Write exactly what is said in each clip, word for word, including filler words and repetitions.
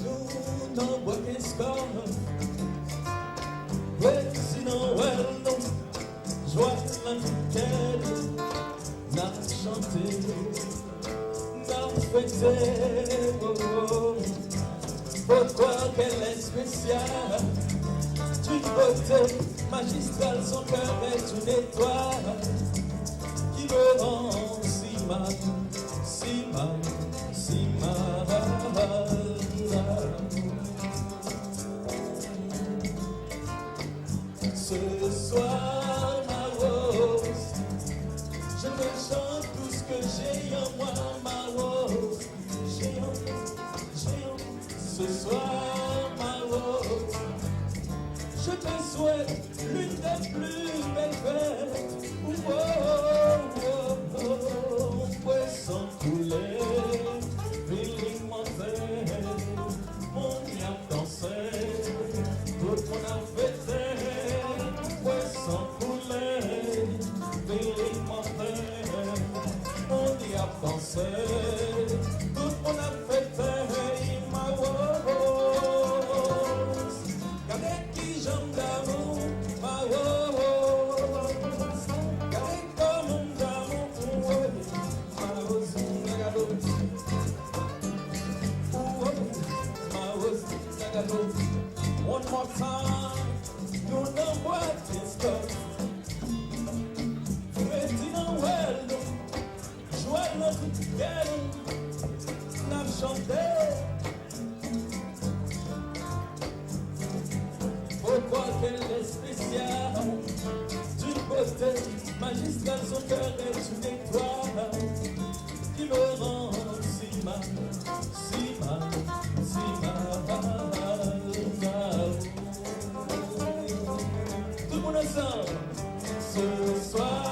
Nou nan Breakfast Club, prezidan wè nou, jwa nan kè nou, n ap chante, n ap fete, oh, oh. Pourquoi qu'elle est spéciale, d'une beauté magistrale, son cœur est une étoile qui me rend si mal, si mal, si mal. Ce soir, ma rose, je te chante tout ce que j'ai en moi, ma rose. J'ai en moi, j'ai en moi. Ce soir, ma rose, je te souhaite l'une des plus belles fêtes. Oh, oh, oh, oh, oh. Pwèson koule, feeling monte, moun y ap danse, tout moun ap fete. Pwèson koule, feeling monte, moun y ap danse, tout moun ap fete. Ma rose, gade kijan m damou, ma rose, gade kòman m damou, oh, ma rose, gade. Ooh, ma rose, gade. One more time. Nou nan Breakfast Club. Prezidan wè nou, jwa nan tout kè nou, n ap chante. Pourquoi qu'elle est spéciale, d'une beauté magistrale, son cœur est une étoile qui me rend si mal, si mal, si mal. Tout le monde ensemble. Ce soir,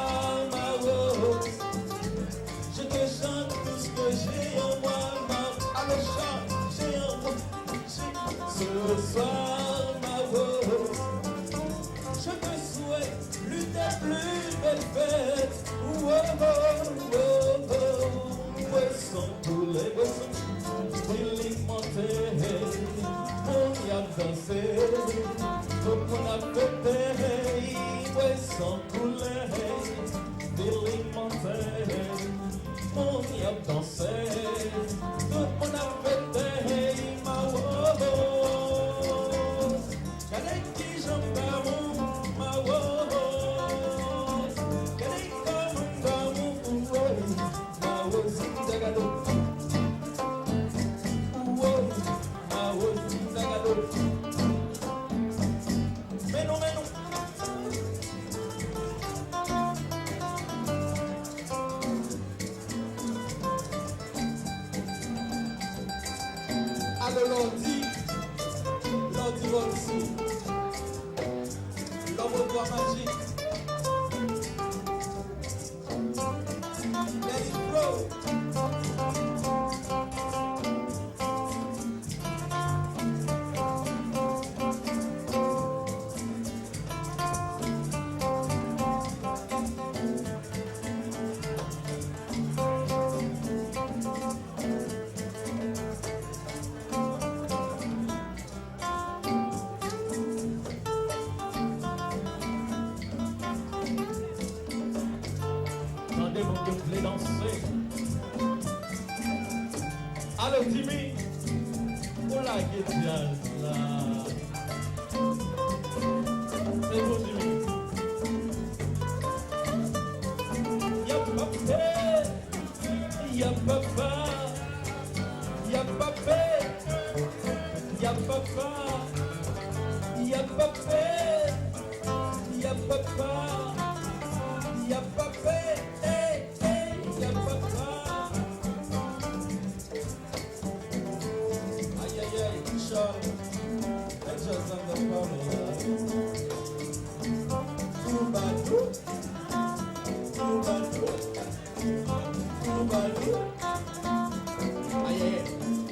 ma rose, je te chante tout ce que j'ai en moi, ma, alors chante, j'ai en moi, j'ai, ce soir, ma rose, je te souhaite l'une des plus belles fêtes. Oh, oh, oh, oh, oh. Pwèson koule, pwèson koule, feeling monte, moun y ap danse, tout moun ap fete. Pwèson koule, feeling monte, moun y ap danse, tout moun ap fete. Ma rose, gade kijan m damou, ma rose, gade kòman m damou, oh, ma rose, gade. Oh, ma rose, gade. Men nou, men nou. Alo Lordy, Lordy Roxy, Lòm o dwa majik, Daddy Flow. Tande moun yo vle danse. Alo, Jimmy, ou lage djaz la. Se bon, Jimmy. Y ap mache. Y ap papa, y ap pape, y ap papa, y ap pape, y ap papa, y ap pape, ey, ey, y ap papa. Ayayay, Richard, nèg jazz la nan pale la. Twoubadou, twoubadou. Ayayay,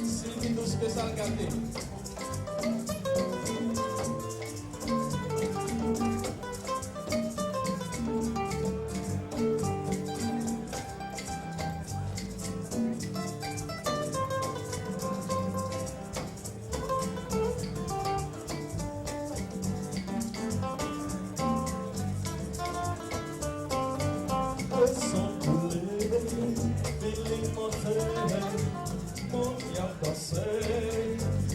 si l pi dous ke sa, l gate. San koule, men li monte, moun y ap danse,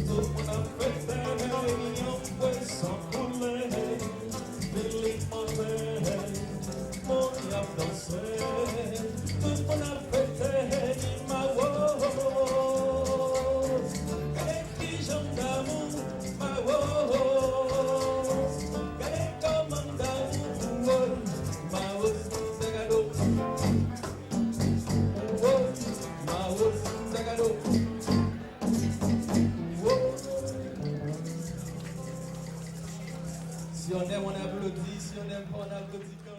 tout moun ap fete, yon pweson koule, men li monte, moun y ap danse, tout moun ap fete, mawo. Gade kijan m damou, mawo. Gade kòman m damou, mawo. Mawo, se gado. Mawo, se gado. Si on aime, on applaudit. Si on n'aime pas, on applaudit.